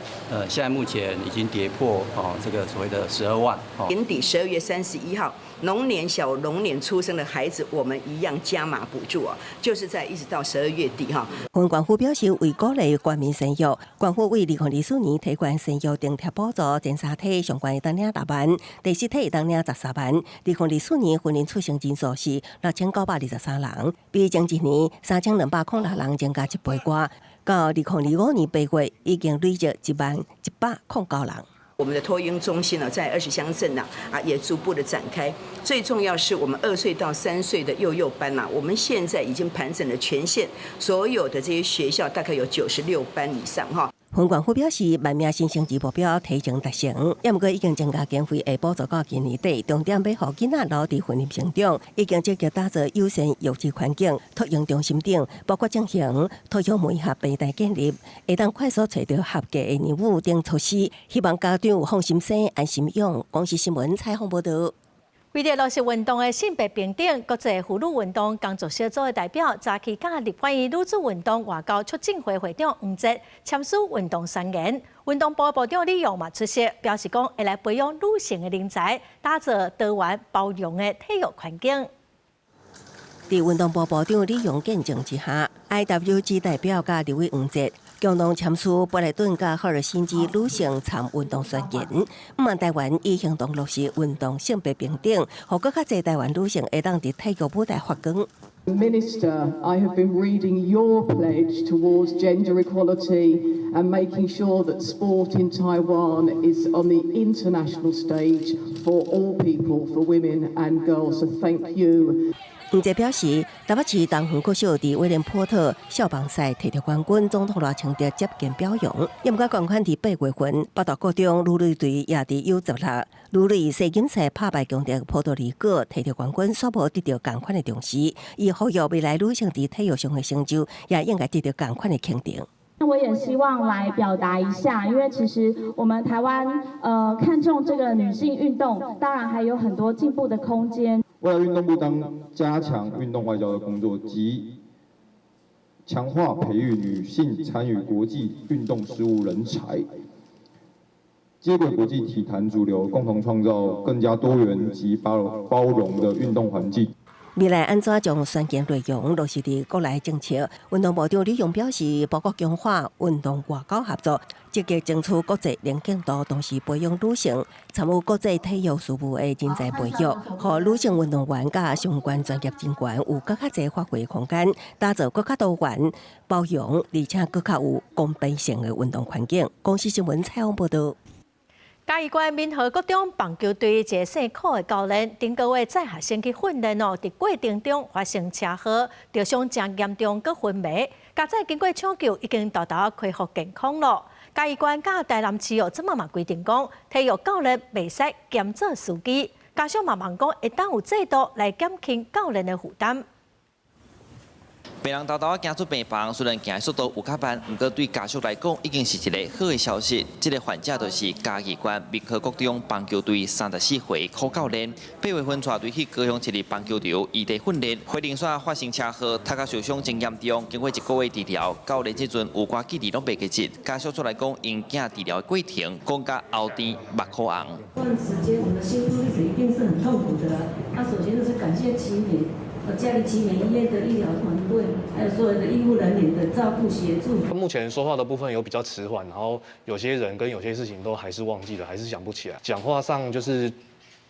現在目前已經跌破哦這個所謂的12萬。年底12月31號，龍年小龍年出生的孩子，我們一樣加碼補助啊，就是在一直到12月底哈。雲縣府表示，為鼓勵國民生育，縣府為2024年提懸生育津貼補助，前三胎上懸會當領6萬，第四胎會當領13萬。2024年雲林出生人數是6923人，比前一年3206人增加一倍外。到2025年8月，已經累積10,109人。我們的托嬰中心呢，在20鄉鎮呢，啊，也逐步的展開。最重要是我們2歲到3歲的幼幼班呐，我們現在已經盤整了全縣所有的這些學校，大概有96班以上哈。雲縣府表示，萬名新生兒目標提前達成，也毋過已經增加經費，會補助到今年底。重點欲予囡仔留佇雲林成長，已經積極打造友善育兒環境，托嬰中心等，包括進行托育媒合平台建立，會當快速揣著合格的娘母等措施，希望家長放心生、安心養。公視新聞採訪報導。為著落實運動的性別平等，國際婦女運動工作小組的代表早起佮立法院女子運動外交促進會會長黃哲簽署運動宣言。運動部部長李勇嘛出席，表示講會來培養女性的人才，打造多元包容的體育環境。佇運動部部長李勇見證之下，IWG 代表佮立委黃哲共同簽署布雷頓佮赫爾辛基女性參運動宣言，向望台灣以行動落實運動性別平等，予閣較濟台灣女性會當佇體育舞台發光。 Minister, I have been reading your pledge towards gender equality and making sure that sport in Taiwan is on the international stage for all people, for women and girls. So thank you. 黃哲表示，台北市東園國小佇威廉波特校棒賽摕著冠軍，總統賴清德接見表揚。也毋過仝款佇8月份，八大國中女壘隊也佇 U16女壘世錦賽拍敗強敵波多黎各，摕著冠軍，煞無得著仝款的重視。伊呼籲未來女性佇體育上的成就，也應該得著仝款的肯定。那我也希望來表達一下，因為其實我們台灣看重這個女性運動，當然還有很多進步的空間。未來運動部將加強運動外交的工作及強化培育女性參與國際運動事務人才，接軌國際體壇主流，共同創造更加多元及包容的運動環境。未來按怎將宣言內容落實佇國內政策？運動部長李勇表示，包括強化運動外交合作，積極爭取國際能見度，同時培養女性參與國際體育事務的人才培育，予女性運動員佮相關專業人員有閣較濟發揮空間，打造閣較多元、包容，而且閣較有公平性的運動環境。公視新聞採訪報導。嘉義縣民和國中棒球隊一个姓柯的教練，頂個月載學生去訓練哦，佇過程中發生車禍，著傷誠嚴重，閣昏迷。佳哉經過搶救，已經沓沓恢復健康咯。嘉義縣佮台南市哦，這馬嘛規定講，體育教練袂使兼做司機。家長嘛望講，會當有制度來減輕教練的負擔。病人沓沓仔行出病房，雖然行的速度有較慢，毋過對家屬來講，已經是一个好的消息。這个患者就是嘉義縣民和國中棒球隊34歲柯教練，8月份帶隊去高雄市立棒球場異地訓練，火連線發生車禍，頭殼受傷真嚴重，經過一個月治療，教練這陣有寡記憶攏袂記得。家屬出來講，𪜶囝治療的過程講甲喉甜目眶紅。這段時間，我們的心路歷程一定是很痛苦的。那首先就是感謝奇美。嘉義奇美醫院的醫療團隊，還有所有的醫護人員的照顧協助。他目前說話的部分有比較遲緩，然後有些人跟有些事情都還是忘記了，還是想不起來。講話上就是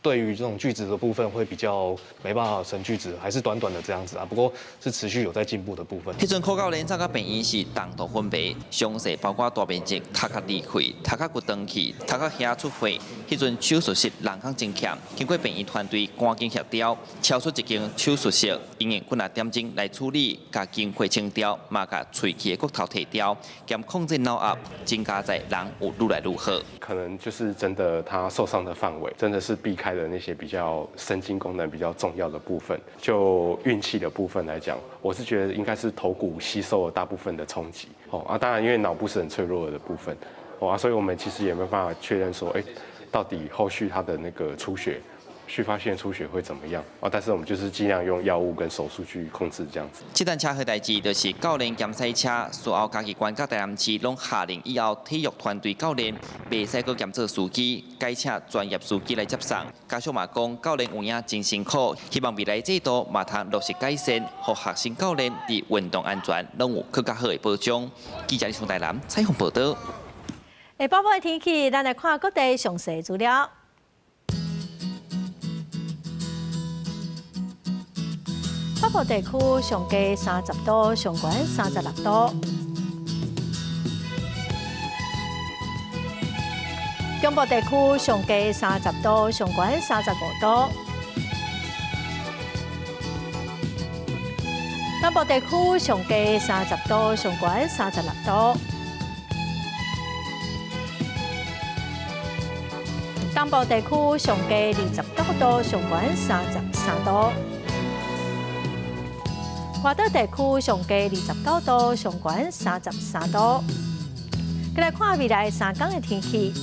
對於這種句子的部分會比較沒辦法成句子，還是短短的這樣子啊。不過是持續有在進步的部分。彼陣柯教練送到病院是重度昏迷，傷勢包括大面積頭殼離開、頭殼骨斷去、頭殼遐出血。彼陣手術室人工真欠，經過病院團隊趕緊協調，超出一間手術室，用幾若點鐘來處理，共經血清掉，嘛共喙齒的骨頭提掉，兼控制腦壓，真佳哉人有愈來愈好。可能就是真的，他受傷的範圍真的是避開了那些比較神經功能比較重要的部分。就運氣的部分來講，我是覺得應該是頭骨吸收了大部分的衝擊。哦啊，當然因為腦部是很脆弱的部分，哦啊，所以我們其實也沒辦法確認說，欸，到底後續他的那個出血，續發性出血會怎麼樣啊？但是我們就是盡量用藥物跟手術去控制這樣子。這單車禍代誌就是教練兼賽車，事後嘉義縣佮台南市攏下令以後體育團隊教練袂使閣兼做司機，改請專業司機來接送。家屬嘛講，教練有影真辛苦，希望未來制度嘛通落實改善，予學生教練佇運動安全攏有閣較好的保障。記者李台南採訪報導。下晡的天氣，咱來看各地詳細資料。北部地區上低30度，上懸36度。中部地區上低30度，上懸35度。南部地區上低30度，上懸36度。東部地區上低29度，上懸33度。外島地區上低29度，上懸33度。再來看未來3天的天氣。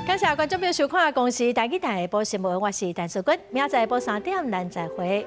感謝觀眾朋友收看《公視台語台下晡新聞》，我是陳淑君，明仔載下晡3點咱再會。